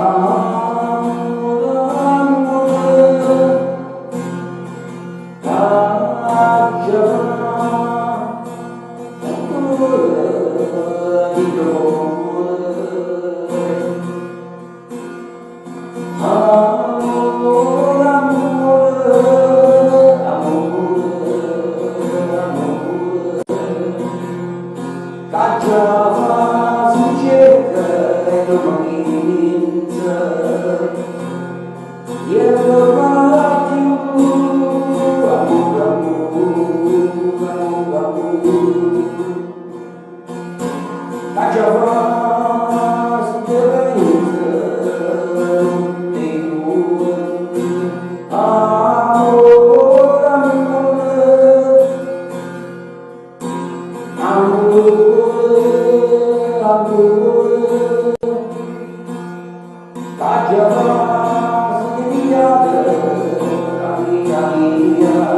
Amore, amore, c'aggia fa'? Ancora dint' 'o core. Amore, amore, amore, amore, c'aggia fa' si cerco e nun me Niente va cchiù, amore, amore, amore, amore. C'aggia fa' si te penzo tutt' 'e juorne? Amore, amore, amore, amore. C'aggia fa' si t'hê pigliato 'a via mia?